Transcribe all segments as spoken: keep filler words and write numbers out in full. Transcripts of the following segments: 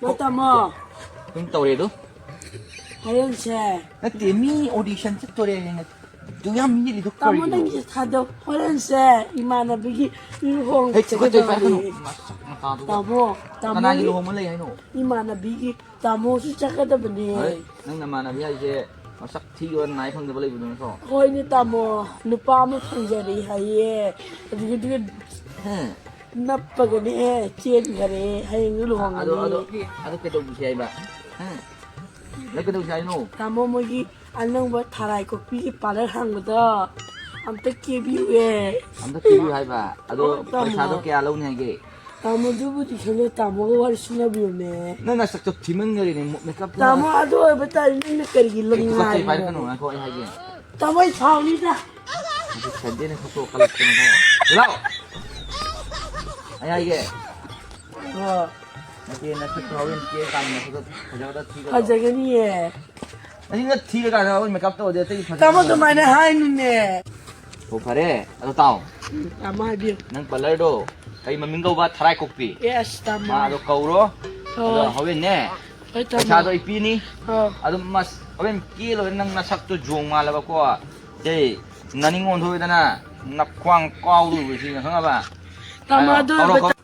ꯅꯣ ꯇꯥꯃꯣ꯫ ꯑꯗꯨꯝ ꯇꯧꯔꯦ ꯑꯗꯨ꯫ ꯍꯣꯔꯦꯟꯁꯦ꯫ ꯅꯠꯇꯦ, ꯃꯤ audition ꯆꯠꯇꯣꯔꯦ ꯍꯥꯏꯅ ꯑꯗꯨ ꯌꯥꯝ ꯌꯦꯠꯂꯤꯗꯣ ꯇꯥꯃꯣ, ꯀꯔꯤꯅꯣ? ꯅꯪꯒꯤꯁꯦ ꯊꯥꯗꯧ꯫ ꯍꯣꯔꯦꯟꯁꯦ ꯏꯃꯥꯟꯅꯕꯤꯒꯤ ꯂꯨꯍꯣꯡ ꯍꯦꯛ ꯆꯠꯀꯗꯧꯔꯤ꯫ ꯇꯨꯀꯠꯆꯩ ꯄꯥꯏꯔꯛꯀꯅꯨ꯫ ꯃꯇꯥꯗꯨꯒ꯫ ꯇꯥꯃꯣ, ꯇꯥꯃꯣ꯫ ꯀꯅꯥꯒꯤ ꯂꯨꯍꯣꯡꯕ ꯂꯩ ꯍꯥꯏꯅꯣ? ꯏꯃꯥꯟꯅꯕꯤꯒꯤ꯫ ꯇꯥꯃꯣꯁꯨ ꯆꯠꯀꯗꯕꯅꯦ꯫ ꯍꯣꯏ, ꯅꯪ ꯅꯃꯥꯟꯅꯕꯤ ꯍꯥꯏꯁꯦ ꯃꯁꯛ ꯊꯤꯕ ꯅꯥꯏ ꯐꯪꯗꯕ ꯂꯩꯕꯗꯣ ꯅꯠꯇ꯭ꯔꯣ? ꯍꯣꯏꯅꯦ ꯇꯥꯃꯣ, ꯅꯨꯄꯥ ꯑꯃ ꯐꯪꯖꯔꯦ ꯍꯥꯏꯌꯦ꯫ ꯑꯗꯨꯒꯤ, ꯑꯗꯨꯒꯤ ꯍꯦ꯫ ꯅꯞꯄꯒꯅꯦ ꯆꯦꯟꯈꯔꯦ꯫ ꯍꯌꯦꯡꯗꯤ ꯂꯨꯍꯣꯡꯒꯅꯤ꯫ ꯑꯗꯣ, ꯑꯗꯣ, ꯑꯗꯣ ꯀꯩꯗꯧꯁꯤ ꯍꯥꯏꯕ? ꯍꯦ? ꯅꯪ ꯀꯩꯗꯧꯁꯤ ꯍꯥꯏꯅꯣ? ꯇꯥꯃꯣ, ꯃꯣꯏꯒꯤ ꯑꯅꯧꯕ ꯊꯔꯥꯏ ꯀꯣꯛꯄꯤꯒꯤ parlour ꯍꯥꯡꯕꯗꯣ ꯑꯝꯇ ꯀꯦꯕꯤꯌꯨꯑꯦ꯫ ꯑꯝꯇ ꯀꯦꯕꯤꯌꯨ ꯍꯥꯏꯕ? ꯑꯗꯣ ꯍꯣꯏ, ꯇꯥꯃꯣ꯫ ꯄꯩꯁꯥꯗꯣ ꯀꯌꯥ ꯂꯧꯅꯤ ꯍꯥꯏꯒꯦ? ꯇꯥꯃꯣ, ꯑꯗꯨꯕꯨꯗꯤ ꯈꯪꯗꯦ, ꯇꯥꯃꯣꯒ ꯋꯥꯔꯤ ꯁꯨꯅꯕꯤꯌꯨꯅꯦ꯫ ꯅꯪ ꯅꯁꯛꯇꯣ ꯊꯤꯃꯟꯈꯔꯦꯅꯦ, ꯃꯦꯀꯞꯇꯣ꯫ ꯇꯥꯃꯣ, ꯑꯗꯨ ꯑꯣꯏꯕ ꯇꯥꯔꯗꯤ ꯅꯪꯅ ꯀꯔꯤꯒꯤ ꯑꯦ, ꯇꯨꯀꯠꯆꯩ, ꯂꯪꯉꯥꯏꯔꯤꯅꯣ? ꯄꯥꯏꯔꯛꯀꯅꯨ, ꯉꯥꯏꯈꯣ, ꯑꯩ ꯍꯥꯏꯒꯦ꯫ ꯇꯥꯃꯣ, ꯑꯩ ꯁꯥꯎꯅꯤꯗ꯫ ꯍꯧꯖꯤꯛ ꯁꯟꯗꯦꯅ ꯈꯣꯠꯇꯣꯛ ꯀꯜꯂꯛꯇꯅꯀꯣ꯫ ꯂꯥꯎ! ꯑꯩ ꯍꯥꯏꯒꯦ꯫ ꯑ꯫ ꯅꯠꯇꯦ, ꯅꯁꯛꯇꯣ ꯍꯣꯔꯦꯟ ꯀꯦꯔꯀꯥꯟꯗ ꯅꯁꯛꯇꯣ ꯐꯖꯒꯗ꯭ꯔꯥ ꯊꯤꯒꯗ꯭ꯔꯣ? ꯐꯖꯒꯅꯤꯌꯦ꯫ ꯑꯁꯤ ꯅꯪ ꯊꯤꯔꯀꯥꯟꯗ ꯍꯣꯔꯦꯟ ꯃꯦꯀꯞ ꯇꯧꯔꯗꯤ ꯑꯇꯩ ꯐꯖ-, ꯇꯥꯃꯣ, ꯑꯗꯨꯃꯥꯏꯅ ꯍꯥꯏꯅꯨꯅꯦ꯫ ꯑꯣ, ꯐꯔꯦ꯫ ꯑꯗꯣ ꯇꯥꯎ꯫ ꯎꯝ, ꯇꯥꯃꯣ ꯍꯥꯏꯕꯤꯌꯨ꯫ ꯅꯪ parlourꯗꯣ ꯀꯩ ꯃꯃꯤꯡ ꯀꯧꯕ? ꯊꯔꯥꯏ ꯀꯣꯛꯄꯤ꯫ Yes, ꯇꯥꯃꯣ꯫ ꯃꯥ ꯑꯗꯣ ꯀꯧꯔꯣ꯫ ꯍꯣꯏ꯫ ꯑꯗꯣ ꯍꯣꯔꯦꯟꯅꯦ, ꯍꯣꯏ, ꯇꯥꯃꯣ꯫ ꯄꯩꯁꯥꯗꯣ ꯑꯩ ꯄꯤꯅꯤ꯫ ꯑꯥ꯫ ꯑꯗꯨꯝ ꯃꯁ-, ꯍꯣꯔꯦꯟ ꯀꯦ ꯂꯣꯏꯔ ꯅꯪ ꯅꯁꯛꯇꯣ ꯖꯣꯡ ꯃꯥꯜꯂꯕꯀꯣ꯫ ꯁꯦ, ꯅꯅꯤꯡ ꯑꯣꯟꯊꯣꯛꯑꯦꯗꯅ, ꯅꯈ꯭ꯋꯥꯡ ꯀꯥꯎꯗꯧꯔꯤꯕ ꯁꯤ, ꯈꯪꯉꯕ? ꯇꯥꯃꯣ, ꯍꯥꯏꯔꯣ, ꯑꯗꯨ ꯀꯧꯔꯣ, ꯑꯣꯏꯕ ꯀꯧꯔꯣ꯫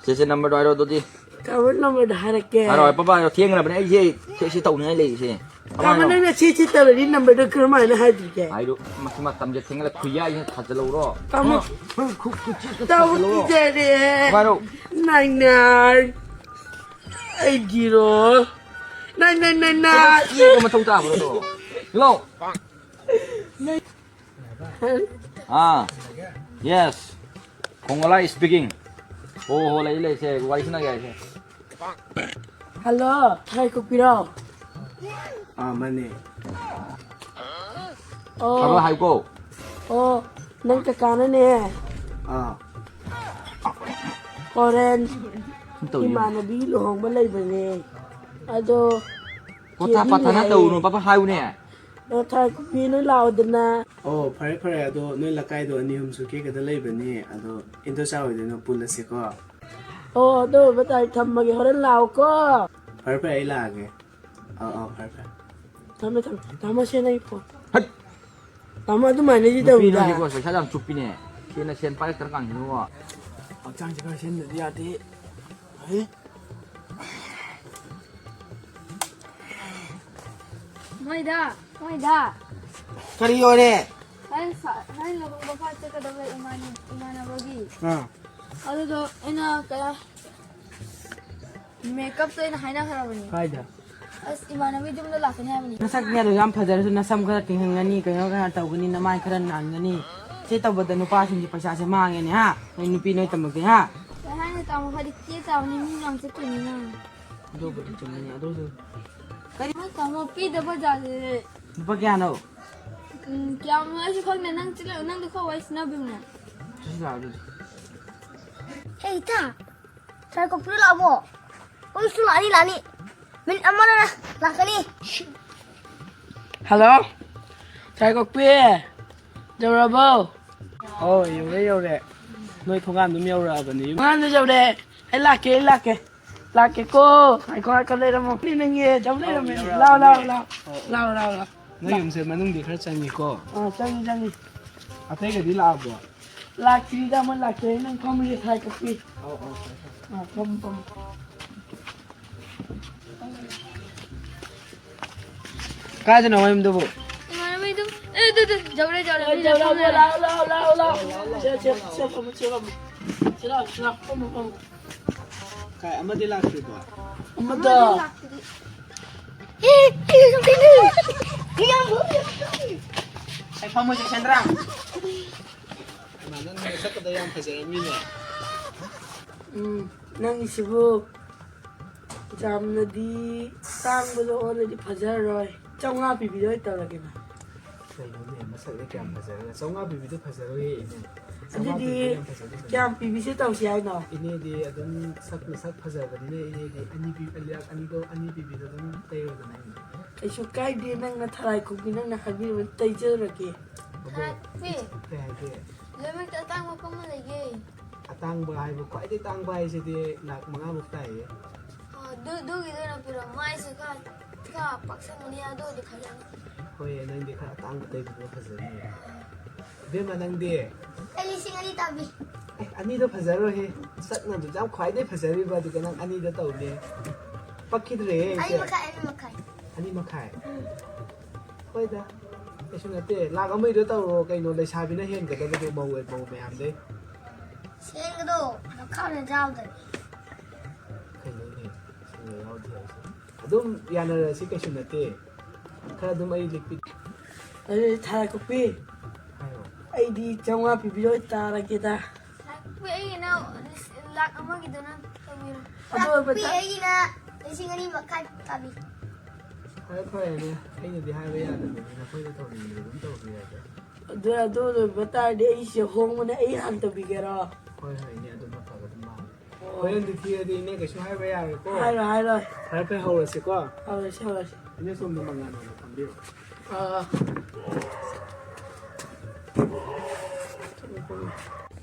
ꯁꯦ, ꯁꯦ, numberꯗꯣ ꯍꯥꯏꯔꯣ ꯑꯗꯨꯗꯤ꯫ ꯇꯥꯃꯣ, numberꯗꯣ ꯍꯥꯏꯔꯛꯀꯦ꯫ ꯍꯥꯏꯔꯣ, ꯍꯥꯏꯔꯣ, ꯄꯥꯄꯥ, ꯍꯥꯏꯔꯣ, ꯊꯦꯡꯈ꯭ꯔꯕꯅꯦ, ꯑꯩꯁꯦ ꯁꯤ, ꯁꯤ ꯇꯧꯅꯤꯡꯉꯥꯏ ꯂꯩꯔꯤꯁꯦ꯫ ꯄꯥꯄꯥ, ꯇꯥꯃꯣ, ꯍꯥꯏꯔꯣ꯫ ꯅꯪꯅ ꯁꯤ, ꯁꯤ ꯇꯧꯔꯗꯤ numberꯗꯣ ꯀꯔꯝꯍꯥꯏꯅ ꯍꯥꯏꯗꯣꯏꯒꯦ? ꯍꯥꯏꯔꯣ, ꯃꯁꯤ ꯃꯇꯝꯁꯦ ꯊꯦꯡꯒꯠꯂꯦ, ꯈꯨꯌꯥꯏꯁꯤꯅ ꯊꯥꯖꯤꯜꯍꯧꯔꯣ꯫ ꯇꯥꯃꯣ꯫ ꯍ, ꯈꯨ, ꯈꯨ, ꯈꯨ, ꯈꯨ, ꯇꯥꯃꯣ, ꯊꯥꯖꯤꯜꯍꯧꯔꯣ꯫ ꯀꯤꯖꯔꯦ꯫ ꯍꯥꯏꯔꯣ꯫ Nine nine eight zero nine nine nine nine꯫ ꯀꯦꯕ ꯃꯊꯧ ꯇꯥꯕ꯭ꯔꯣ ꯑꯗꯣ? Hello? ꯑꯥ, yes. ꯈꯣꯡꯒꯂꯥꯏ speaking. ꯍꯣ, ꯍꯣ, ꯂꯩ, ꯂꯩ, ꯁꯦ, ꯋꯥꯔꯤ ꯁꯥꯟꯅꯒꯦ ꯍꯥꯏꯁꯦ꯫ Hello, ꯊꯔꯥꯏ ꯀꯣꯛꯄꯤꯔꯣ? ꯑꯥ, ꯃꯥꯅꯦ꯫ ꯑꯣ꯫ ꯊꯕꯛ ꯍꯥꯏꯀꯣ꯫ ꯑꯣ, ꯅꯪ ꯀꯀꯥꯅꯅꯦ꯫ ꯑꯥ꯫ ꯍꯣꯔꯦꯟ ꯁꯨꯝ ꯇꯧꯔꯤ ꯌꯦꯡꯉꯨ꯫ ꯏꯃꯥꯟꯅꯕꯤ ꯂꯨꯍꯣꯡꯕ ꯂꯩꯕꯅꯦ꯫ ꯑꯗꯣ ꯄꯣꯊꯥ ꯀꯦꯕꯤꯅꯦ ꯄꯥꯊꯥꯅ ꯍꯥꯏꯌꯦ꯫ ꯇꯧꯅꯨ, ꯄꯥꯄꯥ ꯍꯥꯏꯌꯨꯅꯦ꯫ ꯑꯣ, ꯊꯔꯥꯏ ꯀꯣꯛꯄꯤ, ꯅꯣꯏ ꯂꯥꯛꯑꯣꯗꯅ꯫ ꯑꯣ, ꯐꯔꯦ, ꯐꯔꯦ꯫ ꯑꯗꯣ ꯅꯣꯏ ꯂꯩꯀꯥꯏꯗꯣ ꯑꯅꯤ ꯑꯍꯨꯝꯁꯨ ꯀꯦꯛꯀꯗ ꯂꯩꯕꯅꯤ꯫ ꯑꯗꯣ ꯏꯟꯗꯣꯆꯥ ꯍꯣꯏꯗ ꯑꯣꯏꯅ ꯄꯨꯜꯂꯁꯤꯀꯣ꯫ ꯑꯣ, ꯑꯗꯨ ꯑꯣꯏꯕ ꯇꯥꯔꯗꯤ ꯊꯝꯃꯒꯦ, ꯍꯣꯔꯦꯟ ꯂꯥꯛꯑꯣꯀꯣ꯫ ꯐꯔꯦ ꯐꯔꯦ, ꯑꯩ ꯂꯥꯛꯑꯒꯦ꯫ ꯑꯥ ꯑꯥ, ꯐꯔꯦ ꯐꯔꯦ꯫ ꯊꯝꯃꯦ ꯊꯝꯃꯦ, ꯇꯥꯃꯣ ꯁꯦ ꯅꯪꯒꯤ ꯐꯣꯟ꯫ ꯍꯠ! ꯇꯥꯃꯣ ꯑꯗꯨꯃꯥꯏꯅꯗꯤ ꯅꯨꯄꯤꯅ ꯇꯧꯅꯨꯗ꯫ ꯍꯧꯖꯤꯛ ꯄꯩꯁꯥ ꯌꯥꯝ ꯆꯨꯞꯄꯤꯅꯦ꯫ ꯁꯤꯅ ꯁꯦꯟ ꯄꯥꯏꯔꯛꯇ꯭ꯔ ꯀꯥꯟꯁꯤꯗꯕꯣ꯫ ꯍꯛꯆꯥꯡꯁꯦ ꯈꯔ ꯁꯦꯝꯗ꯭ꯔꯗꯤ ꯌꯥꯗꯦ꯫ ꯍꯦ? ꯃꯣꯏꯗ, ꯃꯣꯏꯗ꯫ ꯀꯔꯤ ꯑꯣꯏꯔꯦ? ꯅꯪ ꯁ-, ꯅꯪ ꯂꯨꯍꯣꯡꯕ ꯐꯠ ꯆꯠꯀꯗꯕ ꯏꯃꯥꯟ-, ꯏꯃꯥꯟꯅꯕꯒꯤ꯫ ꯑꯥ꯫ ꯑꯗꯨꯗꯣ ꯑꯩꯅ ꯀꯌꯥ, ꯃꯦꯀꯞꯇꯣ ꯑꯩꯅ ꯍꯥꯏꯅꯈ꯭ꯔꯕꯅꯤ꯫ ꯀꯥꯏꯗ? ꯑꯁ, ꯏꯃꯥꯟꯅꯕꯤ ꯌꯨꯝꯗ ꯂꯥꯛꯀꯅꯤ ꯍꯥꯏꯕꯅꯤ꯫ ꯅꯁꯛꯅꯦꯗꯣ ꯌꯥꯝ ꯐꯖꯔꯁꯨ ꯅꯁꯝ ꯈꯔ ꯇꯤꯡꯍꯟꯒꯅꯤ, ꯀꯩꯅꯣ ꯈꯔ ꯇꯧꯒꯅꯤ, ꯅꯃꯥꯏ ꯈꯔ ꯅꯥꯟꯒꯅꯤ꯫ ꯁꯤ ꯇꯧꯕꯗ ꯅꯨꯄꯥꯁꯤꯡꯒꯤ ꯄꯩꯁꯥꯁꯦ ꯃꯥꯡꯉꯦꯅꯦ, ꯍꯥ? ꯅꯣꯏ ꯅꯨꯄꯤ ꯅꯣꯏ ꯇꯝꯃꯛꯇꯦ, ꯍꯥ? ꯀꯩ ꯍꯥꯏꯅꯤ ꯇꯥꯃꯣ, ꯍꯥꯏꯗꯤ ꯀꯦ ꯆꯥꯕꯅꯤ, ꯃꯤ ꯃꯌꯥꯝ ꯆꯠꯇꯣꯏꯅꯤꯅ꯫ ꯑꯗꯨꯕꯨꯗꯤ ꯆꯨꯝꯃꯤꯅꯦ, ꯑꯗꯨꯁꯨ ꯀꯔꯤ? ꯇꯥꯃꯣ, ꯄꯤꯗꯕ ꯖꯥꯠꯁꯦ꯫ ꯂꯨꯄꯥ ꯀꯌꯥꯅꯣ? ꯎꯝ, ꯀꯌꯥꯝꯅꯣ ꯑꯩꯁꯨ ꯈꯪꯗꯦ, ꯅꯪ ꯆꯠꯂ-, ꯅꯪꯗꯤ ꯈꯔ ꯋꯥꯔꯤ ꯁꯥꯟꯅꯕꯤꯌꯨꯅꯦ꯫ ꯁꯤ ꯂꯥꯛꯑꯣ ꯑꯗꯨꯗꯤ꯫ ꯍꯦ, ꯏꯇꯥ, ꯊꯔꯥꯏ ꯀꯣꯛꯄꯤ ꯂꯥꯛꯑꯕꯣ? ꯑꯩꯁꯨ ꯂꯥꯛꯑꯅꯤ, ꯂꯥꯛꯑꯅꯤ꯫ ꯃꯤꯅꯤꯠ ꯑꯃꯗ ꯂꯥꯛꯀꯅꯤ꯫ ꯍꯜꯂꯣ, ꯊꯔꯥꯏ ꯀꯣꯛꯄꯤ, ꯌꯧꯔꯕꯣ? ꯑꯣ, ꯌꯧꯔꯦ, ꯌꯧꯔꯦ꯫ ꯅꯣꯏ ꯊꯣꯡꯒꯥꯟ ꯑꯗꯨꯝ ꯌꯧꯔꯛꯑꯕꯅꯤ꯫ ꯊꯣꯡꯒꯥꯟꯗ ꯌꯧꯔꯦ꯫ ꯑꯩ ꯂꯥꯛꯀꯦ, ꯑꯩ ꯂꯥꯛꯀꯦ꯫ ꯂꯥꯛꯀꯦꯀꯣ꯫ ꯉꯥꯏꯈꯣ, ꯉꯥꯏꯈꯣ, ꯂꯩꯔꯝꯃꯣ꯫ ꯅꯪꯒꯤ ꯑꯗꯨꯝ ꯂꯩꯔꯝꯃꯦ꯫ ꯂꯥꯎ, ꯂꯥꯎ, ꯂꯥꯎ꯫ ꯑꯣ, ꯑꯣ꯫ ꯂꯥꯎ, ꯂꯥꯎ, ꯂꯥꯎ꯫ ꯅꯣꯏ ꯌꯨꯝꯁꯦ ꯃꯅꯨꯡꯗꯤ ꯈꯔ ꯆꯪꯉꯤꯀꯣ? ꯑꯥ, ꯆꯪꯉꯤ, ꯆꯪꯉꯤ꯫ ꯑꯇꯩꯒꯗꯤ ꯂꯥꯛꯑꯕꯣ? ꯂꯥꯛꯇ꯭ꯔꯤꯗ, ꯑꯃ ꯂꯥꯛꯇ꯭ꯔꯤ꯫ ꯅꯪ ꯐꯝꯃꯨꯁꯦ, ꯊꯔꯥꯏ ꯀꯛꯄꯤ꯫ ꯑꯧ, ꯑꯧ, ꯐꯔꯦ, ꯐꯔꯦ꯫ ꯑꯥ, ꯐꯝꯃꯨ, ꯐꯝꯃꯨ꯫ ꯀꯥꯏꯗꯅꯣ ꯃꯌꯨꯝꯗꯨꯕꯨ? ꯏꯃꯥꯟꯅꯕꯤ ꯑꯗꯨꯝ, ꯑꯦ, ꯑꯗꯨ, ꯑꯗꯨ, ꯌꯧꯔꯦ, ꯌꯧꯔꯦ, ꯑꯦ, ꯃꯤ ꯌꯧꯔꯦ, ꯐꯝꯃꯦ꯫ ꯂꯥꯛꯑꯣ, ꯂꯥꯛꯑꯣ, ꯂꯥꯛꯑꯣ, ꯂꯥꯛꯑꯣ꯫ ꯁꯦ, ꯁꯦ, ꯁꯦ, ꯐꯝꯃꯣ, ꯁꯦ, ꯐꯝꯃꯣ꯫ ꯁꯤ ꯂꯥꯛꯑꯣ, ꯁꯤ ꯂꯥꯛꯑꯣ, ꯐꯝꯃꯣ, ꯐꯝꯃꯣ꯫ ꯀꯥꯏ, ꯑꯃꯗꯤ ꯂꯥꯛꯇ꯭ꯔꯤꯕꯣ? ꯑꯃꯗꯣ꯫ ꯑꯃꯗꯤ ꯂꯥꯛꯇ꯭ꯔꯤ꯫ ꯑꯦ, ꯑꯦ, ꯑꯦ, ꯑꯦ꯫ ꯑꯩ ꯐꯝꯃꯣꯏꯁꯦ, ꯁꯦꯟꯗ꯭ꯔꯥꯡ꯫ ꯏꯃꯥ, ꯅꯪ ꯅꯁꯛꯀꯗꯣ ꯌꯥꯝ ꯐꯖꯔꯝꯃꯤꯅꯦ꯫ ꯎꯝ, ꯅꯪꯒꯤꯁꯤꯕꯨ ꯌꯥꯝꯅꯗꯤ ꯇꯥꯡꯕꯗꯣ ꯑꯣꯜꯂꯗꯤ ꯐꯖꯔꯔꯣꯏ꯫ ꯆꯥꯝꯃꯉꯥ ꯄꯤꯕꯤꯗꯣ ꯑꯣꯏ ꯇꯧꯔꯒꯦ, ꯏꯃꯥ꯫ ꯀꯩꯅꯣꯅꯦ, ꯃꯁꯛꯅꯦ ꯀꯌꯥꯝ ꯐꯖꯔꯒ꯫ ꯆꯥꯝꯃꯉꯥ ꯄꯤꯕꯤꯗꯣ ꯐꯖꯔꯣꯏꯌꯦ, ꯏꯅꯦ꯫ ꯆꯥꯝꯃꯉꯥ ꯑꯗꯨꯗꯤ ꯄꯤꯕꯤꯗꯣ ꯌꯥꯝ ꯐꯖꯗꯦ, ꯐꯖꯗꯦ꯫ ꯀꯌꯥꯝ ꯄꯤꯕꯤꯁꯦ ꯇꯧꯁꯤ ꯍꯥꯏꯅꯣ? ꯏꯅꯦꯗꯤ ꯑꯗꯨꯝ ꯁꯛ, ꯁꯛ ꯐꯖꯕꯅꯤꯅ, ꯏꯅꯦꯗꯤ ꯑꯅꯤ ꯄꯤ-, ꯑꯅꯤ, ꯑꯅꯤꯗꯣ, ꯑꯅꯤ ꯄꯤꯕꯤꯗꯣ ꯑꯗꯨꯝ ꯂꯩꯔꯣꯗꯅ, ꯏꯅꯦ꯫ ꯀꯩꯁꯨ ꯀꯥꯏꯗꯦ, ꯅꯪꯅ ꯊꯔꯥꯏ ꯀꯣꯛꯄꯤ ꯅꯪꯅ ꯍꯥꯏꯕꯤꯔꯕ ꯇꯩꯖꯔꯒꯦ꯫ ꯑꯗꯣ ꯊꯔꯥꯏ ꯀꯣꯛꯄꯤ꯫ ꯀꯩ ꯍꯥꯏꯒꯦ? ꯂꯣꯏꯃꯛꯇ ꯑꯇꯥꯡꯕ ꯄꯣꯠ ꯑꯃ ꯂꯩꯒꯦ꯫ ꯑꯇꯥꯡꯕ ꯍꯥꯏꯕꯨ, ꯈ꯭ꯋꯥꯏꯗꯒꯤ ꯇꯥꯡꯕ ꯍꯥꯏꯁꯤꯗꯤ ꯂꯥꯛ ꯃꯉꯥꯃꯨꯛ ꯇꯥꯏꯌꯦ꯫ ꯑꯣ, ꯑꯗꯨ, ꯑꯗꯨꯒꯤꯗꯨ ꯑꯣꯏꯅ ꯄꯤꯔꯛꯑꯣ꯫ ꯃꯥꯏꯁꯦ ꯈꯔ, ꯈꯔ ꯄꯥꯛꯁꯟꯒꯅꯤ, ꯑꯗꯨ ꯑꯣꯏꯔꯗꯤ ꯐꯖꯅꯤ꯫ ꯍꯣꯏ, ꯅꯪꯗꯤ ꯈꯔ ꯑꯇꯥꯡꯕ ꯇꯩꯕꯗꯨꯅ ꯐꯖꯅꯤꯌꯦ꯫ ꯏꯕꯦꯝꯃ, ꯅꯪꯗꯤ? ꯑꯩ ꯂꯤꯁꯤꯡ ꯑꯅꯤ ꯇꯥꯕꯤ꯫ ꯑꯦ, ꯑꯅꯤꯗꯣ ꯐꯖꯔꯣꯏꯍꯦ꯫ ꯁꯛꯅ ꯑꯗꯨ ꯌꯥꯝ ꯈ꯭ꯋꯥꯏꯗꯒꯤ ꯐꯖꯔꯤꯕ, ꯑꯗꯨꯒ ꯅꯪ ꯑꯅꯤꯗ ꯇꯧꯅꯦ꯫ ꯄꯛꯈꯤꯗ꯭ꯔꯦꯍꯦ ꯑꯅꯤ ꯁꯦ꯫ ꯃꯈꯥꯏ, ꯑꯅꯤ ꯃꯈꯥꯏ꯫ ꯑꯅꯤ ꯃꯈꯥꯏ? ꯎꯝ꯫ ꯍꯣꯏꯗ, ꯀꯩꯁꯨ ꯅꯠꯇꯦ꯫ ꯂꯥꯛ ꯑꯃꯒꯤꯗꯣ ꯇꯧꯔꯣ ꯀꯩꯅꯣ, ꯂꯩꯁꯥꯕꯤꯅ ꯍꯦꯟꯒꯗꯕꯗꯣ ꯃꯧ, ꯃꯧ ꯃꯌꯥꯝꯗꯩ꯫ ꯁꯦꯟꯒꯗꯣ ꯃꯈꯥꯗ ꯌꯥꯎꯗꯕꯤ꯫ ꯀꯩꯅꯣꯅꯦ, ꯁꯦꯟꯒ ꯌꯥꯎꯗꯦ ꯍꯥꯏꯁꯦ? ꯑꯗꯨꯝ ꯌꯥꯅꯔꯁꯤ, ꯀꯩꯁꯨ ꯅꯠꯇꯦ꯫ ꯈꯔ ꯑꯗꯨꯝ ꯑꯩ ꯂꯤꯛꯄꯤ-, ꯑꯗꯨꯗꯤ ꯊꯥꯔ ꯀꯣꯛꯄꯤ, ꯍꯥꯏꯔꯣ꯫ ꯑꯩꯗꯤ ꯆꯥꯝꯃꯉꯥ ꯄꯤꯕꯤꯔꯣ, ꯇꯥꯔꯒꯦꯗ꯫ ꯂꯥꯛꯄꯤ, ꯑꯩꯒꯤꯅ ꯂꯥꯛ ꯑꯃꯒꯤꯗꯨꯅ ꯇꯧꯕꯤꯔꯣ꯫ ꯑꯗꯨ ꯑꯣꯏꯕ ꯂꯥꯛꯄꯤ, ꯇꯥ- ꯑꯩꯒꯤꯅ ꯂꯤꯁꯤꯡ ꯑꯅꯤ ꯃꯈꯥꯏ ꯇꯥꯕꯤ꯫ ꯐꯔꯦ, ꯐꯔꯦꯅꯦ, ꯑꯩꯅꯗꯤ ꯍꯥꯏꯕ ꯌꯥꯗꯕꯅꯤ, ꯅꯈꯣꯏꯅ ꯇꯧꯅꯤꯡꯕꯗꯣ ꯑꯗꯨꯝ ꯇꯧꯕꯤꯔꯒꯦ꯫ ꯑꯗꯨ, ꯑꯗꯨ ꯑꯣꯏꯕ ꯇꯥꯔꯗꯤ ꯑꯩꯁꯦ ꯍꯣꯡꯕꯅꯦ, ꯑꯩ ꯍꯥꯟꯅ ꯇꯧꯕꯤꯒꯦꯔꯣ? ꯍꯣꯏ, ꯍꯣꯏ, ꯏꯅꯦ, ꯑꯗꯨꯅ ꯐꯒꯗꯕ ꯃꯥꯜꯂꯦ꯫ ꯑꯣ꯫ ꯍꯣꯔꯦꯟꯗꯤ ꯊꯤꯔꯗꯤ ꯏꯅꯦ ꯀꯩꯁꯨ ꯍꯥꯏꯕ ꯌꯥꯔꯣꯏꯀꯣ꯫ ꯍꯥꯏꯔꯣꯏ, ꯍꯥꯏꯔꯣꯏ꯫ ꯐꯔꯦ, ꯐꯔꯦ, ꯍꯧꯔꯁꯤꯀꯣ꯫ ꯍꯧꯔꯁꯤ, ꯍꯧꯔꯁꯤ꯫ ꯏꯅꯦ ꯁꯣꯝꯗ ꯃꯉꯥꯜ ꯑꯣꯏꯅ ꯐꯝꯕꯤꯔꯣ꯫ ꯑꯥ꯫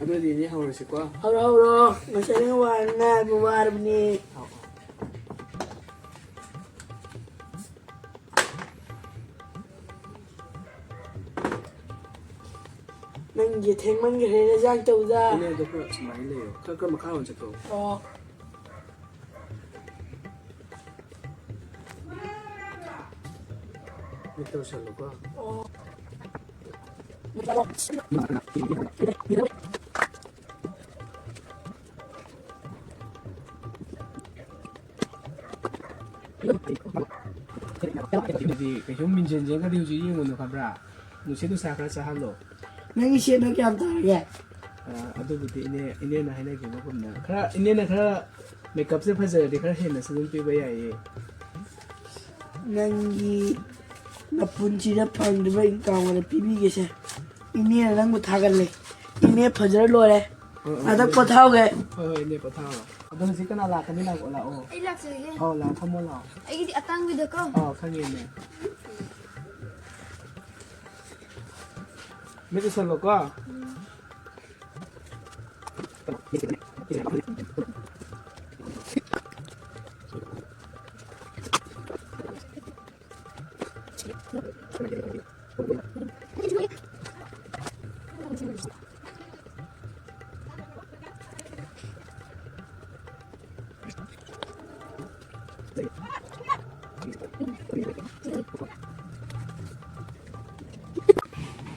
ꯑꯗꯨꯗꯤ ꯏꯅꯦ ꯍꯧꯔꯁꯤꯀꯣ꯫ ꯍꯧꯔꯣ, ꯍꯧꯔꯣ꯫ ꯉꯁꯥꯏꯅ ꯋꯥꯔ ꯉꯥꯏꯕ ꯋꯥꯔꯕꯅꯦ꯫ ꯑꯧ, ꯑꯧ꯫ ꯅꯪꯒꯤ ꯊꯦꯡꯃꯟꯈ꯭ꯔꯦ ꯏꯟꯖꯥꯡ ꯇꯧꯕꯗ꯫ ꯏꯅꯦ, ꯑꯗꯣ ꯈꯔ ꯁꯨꯃꯥꯏꯅ ꯂꯩꯌꯣ꯫ ꯈꯔ, ꯈꯔ ꯃꯈꯥ ꯑꯣꯟ ꯆꯠꯊꯣꯛꯑꯣ꯫ ꯑꯣ꯫ ꯃꯤꯠ ꯇꯧꯁꯜꯂꯨꯀꯣ꯫ ꯑꯣ꯫ ꯑꯗꯨꯗꯤ ꯀꯩꯁꯨꯝ ꯃꯤꯡꯁꯦꯟ ꯌꯦꯡꯉꯒꯗꯤ ꯍꯧꯖꯤꯛ ꯌꯦꯡꯉꯨꯅꯨ, ꯈꯪꯕ꯭ꯔꯥ? ꯅꯨꯡꯁꯤꯠ ꯅꯨꯡꯁꯥ ꯈꯔ ꯆꯥꯍꯜꯂꯣ꯫ ꯅꯪꯒꯤ ꯁꯦꯠꯅ ꯀꯌꯥꯝ ꯇꯥꯔꯒꯦ? ꯑ, ꯑꯗꯨꯕꯨꯗꯤ ꯏꯅꯦ, ꯏꯅꯦꯅ ꯍꯥꯏꯅꯈꯤꯕꯒꯨꯝꯅ ꯈꯔ, ꯏꯅꯦꯅ ꯈꯔ ꯃꯦꯀꯞꯁꯦ ꯐꯖꯔꯗꯤ ꯈꯔ ꯍꯦꯟꯅꯁꯨ ꯑꯗꯨꯝ ꯄꯤꯕ ꯌꯥꯏꯌꯦ꯫ ꯅꯪꯒꯤ ꯅꯄꯨꯟꯁꯤꯗ ꯐꯪꯗ꯭ꯔꯤꯕ ꯏꯟꯀꯝ ꯑꯣꯏꯅ ꯄꯤꯕꯤꯒꯦꯁꯦ꯫ ꯏꯅꯦꯅ ꯅꯪꯕꯨ ꯊꯥꯒꯠꯂꯦ꯫ ꯏꯅꯦ ꯐꯖꯔ ꯂꯣꯏꯔꯦ꯫ ꯍꯣꯏ, ꯍꯣꯏ, ꯉꯥꯛꯇꯪ ꯏꯅꯦ꯫ ꯄꯣꯊꯥꯎꯒꯦ꯫ ꯍꯣꯏ, ꯍꯣꯏ, ꯏꯅꯦ, ꯄꯣꯊꯥꯔꯣ꯫ ꯑꯗꯣ ꯍꯧꯖꯤꯛ ꯀꯅꯥ ꯂꯥꯛꯀꯅꯤ? ꯂꯥꯛꯑꯣ, ꯂꯥꯛꯑꯣ꯫ ꯑꯩ ꯂꯥꯛꯆꯒꯦ꯫ ꯑꯧ, ꯂꯥꯛꯑꯣ, ꯐꯝꯃꯣ, ꯂꯥꯛꯑꯣ꯫ ꯑꯩꯒꯤꯗꯤ ꯑꯇꯥꯡꯕꯤꯗꯀꯣ꯫ ꯑꯧ, ꯈꯪꯉꯦ, ꯏꯅꯦ꯫ ꯃꯤꯠ ꯎꯏꯁꯜꯂꯣꯀꯣ꯫ ꯎꯝ꯫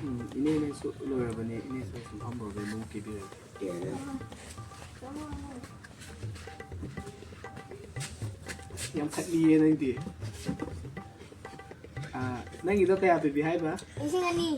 ꯎꯝ, ꯏꯅꯦꯅꯁꯨ ꯂꯣꯏꯔꯕꯅꯦ, ꯏꯅꯦꯁꯨ ꯁꯨꯝ ꯐꯝꯃꯨꯔꯒ ꯏꯃꯨꯡ ꯀꯦꯕꯤꯔꯒꯦ꯫ ꯌꯥꯝ ꯈꯠꯂꯤꯌꯦ ꯅꯪꯗꯤ꯫ ꯑꯥ, ꯅꯪꯒꯤꯗꯣ ꯀꯌꯥ ꯄꯤꯕꯤ ꯍꯥꯏꯕ? ꯂꯤꯁꯤꯡ ꯑꯅꯤ꯫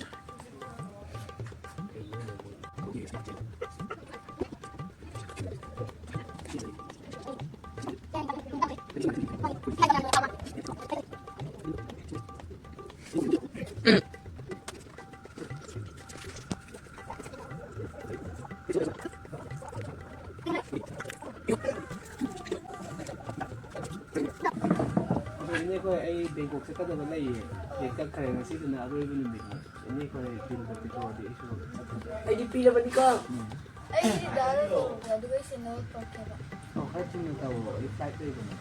ꯑꯗꯣ ꯏꯅꯦꯈꯣꯏ, ꯑꯩ ꯕꯦꯡꯀꯣꯛ ꯆꯠꯀꯗꯕ ꯂꯩꯌꯦ꯫ ꯗꯦꯠ ꯀꯛꯈ꯭ꯔꯦ, ꯉꯁꯤꯗꯨꯅ ꯑꯔꯣꯏꯕ ꯅꯨꯃꯤꯠꯅꯤ꯫ ꯏꯅꯦꯈꯣꯏ ꯕꯤꯜꯗꯣ ꯄꯤꯊꯣꯛꯑꯗꯤ ꯑꯩꯁꯨ ꯆꯠꯀꯅꯤ꯫ ꯑꯩꯗꯤ ꯄꯤꯔꯕꯅꯤꯀꯣ꯫ ꯎꯝ꯫ ꯑꯩꯗꯤ ꯗꯥꯗꯥ ꯂꯨꯍꯣꯡꯕ, ꯑꯗꯨꯒ ꯑꯩꯁꯦ ꯅꯣꯏ ꯄꯣꯛꯀꯦꯕ꯫ ꯑꯣ, ꯈꯔ ꯊꯨꯅ ꯇꯧꯔꯣ, ꯑꯩ ꯐ꯭ꯂꯥꯏꯠ ꯂꯩꯕꯅꯦ꯫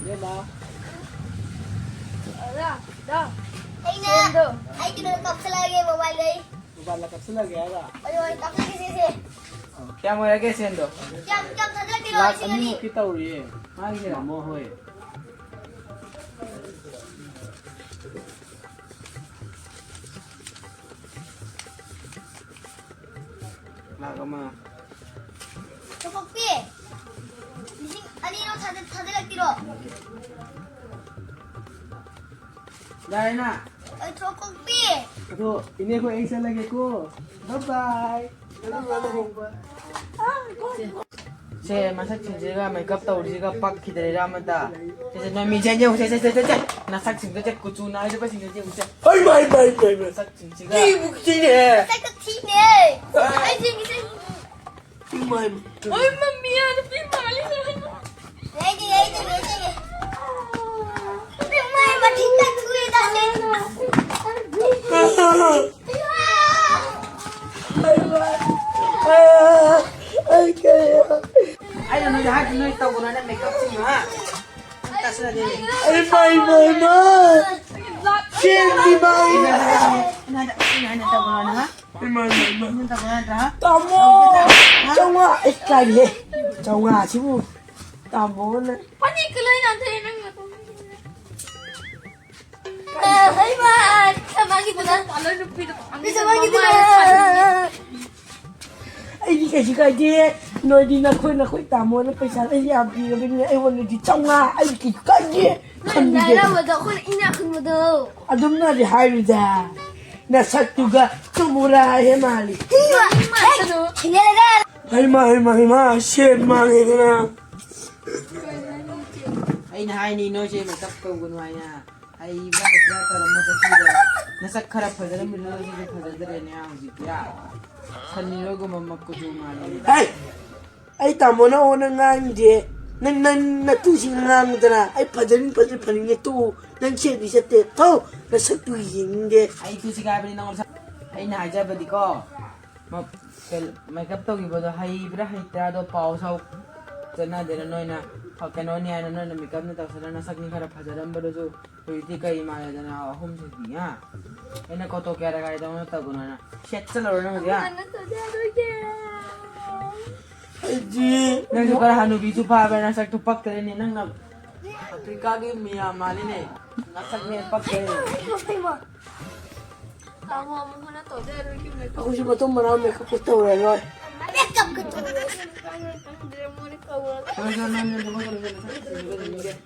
ꯏꯕꯦꯝꯃ꯫ ꯑꯣꯖꯥ, ꯗꯥ꯫ ꯑꯩꯅ, ꯁꯦꯝꯗꯣ꯫ ꯑꯩ ꯀꯩꯅꯣ ꯀꯥꯞꯁꯤꯜꯂꯛꯑꯒꯦ, ꯃꯣꯕꯥꯏꯜꯗ ꯑꯩ꯫ ꯃꯣꯕꯥꯏꯜꯗ ꯀꯥꯞꯁꯤꯜꯂꯛꯑꯒꯦ ꯍꯥꯏꯔꯣ? ꯍꯣꯏ, ꯍꯣꯏ, ꯀꯥꯞꯁꯤꯜꯂꯛꯑꯒꯦ, ꯁꯦ, ꯁꯦ꯫ ꯑꯣ, ꯀꯌꯥꯝ ꯑꯣꯏꯔꯒꯦ ꯁꯦꯟꯗꯣ? ꯀꯌꯥꯝ, ꯀꯌꯥꯝ ꯊꯥꯗꯔꯛꯀꯦꯔꯣ? ꯂꯥꯛ ꯂꯤꯁꯤꯡ ꯑꯅꯤ꯫ ꯑꯅꯤꯃꯨꯛꯀꯤ ꯇꯧꯔꯤꯌꯦ꯫ ꯃꯥꯒꯤ ꯇꯥꯃꯣ ꯍꯣꯏ꯫ ꯂꯥꯛ ꯑꯃ꯫ ꯆꯧꯀꯣꯛꯄꯤ, ꯂꯤꯁꯤꯡ ꯑꯅꯤꯔꯣ ꯊꯥꯗ-, ꯊꯥꯗꯔꯛꯀꯦꯔꯣ? ꯌꯥꯔꯦꯅ? ꯑꯩ ꯆꯧꯀꯣꯛꯄꯤ꯫ ꯑꯗꯣ ꯏꯅꯦꯈꯣꯏ ꯑꯩ ꯆꯠꯂꯒꯦꯀꯣ꯫ Bye bye꯫ ꯁꯦ, ꯃꯁꯛꯁꯤꯡꯁꯤꯒ ꯃꯦꯀꯞ ꯇꯧꯔꯤꯁꯤꯒ ꯄꯛꯈꯤꯗ꯭ꯔꯦ ꯑꯃꯇ꯫ ꯁꯦ, ꯁꯦ, ꯅꯣꯏ ꯃꯤꯡꯁꯦꯜ ꯌꯦꯡꯉꯨ, ꯁꯦ, ꯁꯦ, ꯁꯦ, ꯁꯦ, ꯁꯦ꯫ ꯅꯁꯛꯁꯤꯡꯗꯣ, ꯁꯦ, ꯀꯨꯆꯨ ꯅꯥꯏꯗꯕꯁꯤꯡꯗꯣ ꯌꯦꯡꯉꯨ, ꯁꯦ꯫ ꯍꯩ, ꯃꯥꯏ, ꯃꯥꯏ, ꯃꯥꯏ, ꯃꯥꯏ꯫ ꯅꯁꯛꯁꯤꯡꯁꯤꯒ꯫ ꯊꯤꯕꯨ ꯊꯤꯅꯦ꯫ ꯃꯁꯛꯇ ꯊꯤꯅꯦ꯫ ꯑꯥ꯫ ꯑꯩ ꯌꯦꯡꯒꯦ, ꯁꯦ꯫ ꯏꯃꯥꯏ꯫ ꯍꯣꯏ, ꯃꯝꯃꯤ, ꯅꯨꯄꯤ ꯃꯥꯜꯂꯤ꯫ ꯂꯩꯇꯦ, ꯂꯩꯇꯦ, ꯂꯩꯇꯦ꯫ ꯅꯨꯄꯤ ꯃꯥꯏ ꯃꯊꯤ ꯀꯥꯏ ꯊꯨꯔꯦ, ꯇꯥꯁꯦ꯫ ꯑꯥ꯫ ꯏꯃꯥ꯫ ꯑꯥ꯫ ꯍꯥꯏꯗꯤ ꯅꯣꯏ ꯇꯧꯒꯅꯣꯅ ꯃꯦꯀꯞꯁꯤꯡꯗꯣ, ꯍꯥ? ꯇꯥꯁꯤꯟꯅꯗꯦꯅꯦ꯫ ꯏꯃꯥ, ꯏꯃꯥ, ꯏꯃꯥ! ꯆꯦꯟꯗꯤ ꯃꯥ! ꯏꯃꯥ, ꯏꯃꯥ, ꯏꯃꯥ, ꯏꯃꯥ, ꯇꯧꯒꯅꯣꯅ, ꯍꯥ? ꯏꯃꯥ, ꯏꯃꯥ, ꯏꯃꯥ! ꯏꯃꯥ, ꯇꯧꯒꯅꯣ ꯅꯠꯇ꯭ꯔꯥ, ꯍꯥ? ꯇꯥꯃꯣ! ꯍꯥ? ꯆꯥꯝꯃꯉꯥ! ꯑꯩ ꯀꯥꯏꯔꯤꯍꯦ! ꯆꯥꯝꯃꯉꯥꯁꯤꯕꯨ ꯇꯥꯃꯣꯅ ꯐꯅꯦꯛꯀ ꯂꯣꯏ ꯅꯥꯟꯊꯣꯛꯑꯦ ꯅꯪꯅ꯫ ꯑ, ꯍꯩꯃꯥ! ꯁꯃꯥꯒꯤꯗꯨꯅ꯫ ꯄꯥꯂꯣꯏ ꯅꯨꯄꯤꯗꯣ ꯄꯥꯝꯃꯤ꯫ ꯁꯃꯥꯒꯤꯗꯨꯅ꯫ ꯃꯃꯥꯏꯗ ꯊꯥꯅꯤꯡꯉꯦ꯫ ꯑꯩꯗꯤ ꯀꯩꯁꯨ ꯀꯥꯏꯗꯦ꯫ ꯅꯣꯏꯗꯤ ꯅꯈꯣꯏ, ꯅꯈꯣꯏ ꯇꯥꯃꯣꯅ ꯄꯩꯁꯥ ꯂꯩ ꯌꯥꯝ ꯄꯤꯔꯕꯅꯤꯅ ꯑꯩꯉꯣꯟꯗꯗꯤ ꯆꯥꯝꯃꯉꯥ ꯑꯩ ꯀꯩꯁꯨ ꯀꯥꯏꯗꯦ꯫ ꯅꯪ ꯈꯟꯕꯤꯗꯦ꯫ ꯂꯥꯏꯔꯕꯗꯣ ꯑꯩꯈꯣꯏꯅ ꯏꯅꯥꯛ ꯈꯨꯟꯕꯗꯣ꯫ ꯑꯗꯨꯝꯅꯗꯤ ꯍꯥꯏꯔꯨꯗ꯫ ꯅꯁꯛꯇꯨꯒ ꯆꯨꯝꯃꯨꯔꯥ ꯍꯦ ꯃꯥꯜꯂꯤ꯫ ꯏꯃꯥ! ꯍꯦꯛ ꯊꯦꯡꯅꯔꯒ꯫ ꯍꯩꯃꯥ, ꯍꯩꯃꯥ, ꯍꯩꯃꯥ, ꯁꯦꯟ ꯃꯥꯡꯉꯦꯗꯅ꯫ ꯑꯩꯅ ꯍꯥꯏꯅꯤ ꯅꯣꯏꯁꯦ ꯃꯦꯀꯞ ꯇꯧꯒꯅꯨ ꯍꯥꯏꯅ꯫ ꯍꯩꯕ꯭ꯔꯥ ꯍꯩꯇ꯭ꯔꯥ ꯇꯧꯔꯝꯃ ꯆꯠꯈꯤꯕ꯫ ꯅꯁꯛ ꯈꯔ ꯐꯖꯔꯝꯃꯤꯗꯣ ꯁꯤꯗꯤ ꯐꯖꯗ꯭ꯔꯦꯅꯦ ꯍꯧꯖꯤꯛꯇꯤ꯫ ꯁꯟ ꯏꯔꯣꯏꯒꯨꯝꯕ ꯃꯀꯨꯆꯨ ꯃꯥꯜꯂꯦ꯫ ꯍꯦ! ꯑꯩ ꯇꯥꯃꯣꯅ ꯑꯣꯟꯅ ꯉꯥꯡꯗꯦ꯫ ꯅꯪ, ꯅꯪ ꯅꯇꯨꯁꯤꯡ ꯉꯥꯡꯉꯨꯗꯅ꯫ ꯑꯩ ꯐꯖꯅꯤꯡ ꯐꯖꯅ ꯐꯅꯤꯡꯉꯦ ꯇꯣꯛꯎ꯫ ꯅꯪ ꯁꯦꯟꯗꯤ ꯆꯠꯇꯦ꯫ ꯊꯧ! ꯅꯁꯛꯇꯨ ꯌꯦꯡꯅꯤꯡꯗꯦ꯫ ꯑꯩ ꯇꯨꯁꯤ ꯀꯥꯏꯕꯅꯤ ꯅꯪꯉꯣꯟꯗ ꯁꯛ-, ꯑꯩꯅ ꯍꯥꯏꯖꯕꯗꯤꯀꯣ꯫ ꯃ-, ꯀꯩ-, ꯃꯦꯀꯞ ꯇꯧꯈꯤꯕꯗꯣ ꯍꯩꯕ꯭ꯔꯥ ꯍꯩꯇ꯭ꯔꯥꯗꯣ ꯄꯥꯎ ꯁꯥꯎ ꯆꯠꯅꯗꯦꯅ ꯅꯣꯏꯅ ꯐ-, ꯀꯩꯅꯣꯅꯤ ꯍꯥꯏꯅ ꯅꯣꯏꯅ ꯃꯦꯀꯞꯅ ꯇꯧꯁꯜꯂ ꯅꯁꯛꯅꯤ ꯈꯔ ꯐꯖꯔꯝꯕꯗꯨꯁꯨ ꯍꯧꯖꯤꯛꯇꯤ ꯀꯔꯤ ꯃꯥꯜꯂꯦꯗꯅ ꯑꯍꯨꯝꯁꯤꯗꯤ, ꯍꯥ? ꯑꯩꯅ ꯀꯣꯇꯣ ꯀꯌꯥꯔ ꯒꯥꯔꯤꯗꯧꯅ ꯇꯧꯒꯅꯣ ꯍꯥꯏꯅ ꯁꯦꯠ ꯆꯠꯂꯔꯣꯏ ꯅꯪ ꯍꯧꯖꯤꯛ, ꯍꯥ? ꯑꯃꯅ ꯇꯧꯖꯔꯣꯏꯒꯦ꯫ ꯑꯩꯗꯤ ꯅꯪꯁꯨ ꯈꯔ ꯍꯅꯨꯕꯤꯁꯨ ꯐꯥꯕ꯭ꯔꯥ ꯅꯁꯛꯇꯨ ꯄꯛꯇ꯭ꯔꯦꯅꯦ ꯅꯪꯅ ꯑꯐ꯭ꯔꯤꯀꯥꯒꯤ ꯃꯤꯌꯥꯝ ꯃꯥꯜꯂꯤꯅꯦ ꯅꯁꯛꯅꯦ ꯄꯛꯇ꯭ꯔꯦꯅꯦ꯫ ꯇꯥꯃꯣ ꯑꯃꯨꯛ ꯍꯟꯅ ꯇꯧꯖꯔꯣꯏꯒꯦ ꯃꯦꯀꯞ꯫ ꯑꯩꯈꯣꯏꯁꯨ ꯃꯇꯨꯡ ꯃꯅꯥꯎ ꯃꯦꯀꯞ ꯇꯧꯔꯔꯣꯏ꯫ ꯃꯦꯀꯞꯀ ꯇꯧꯔꯣꯏ꯫ ꯈꯪꯗ꯭ꯔꯦ ꯃꯣꯏꯅ ꯀꯧꯔꯒ꯫ ꯅꯪꯁꯨ ꯅꯪ ꯅꯪ ꯅꯪ ꯅꯪ ꯅꯪ ꯅꯪ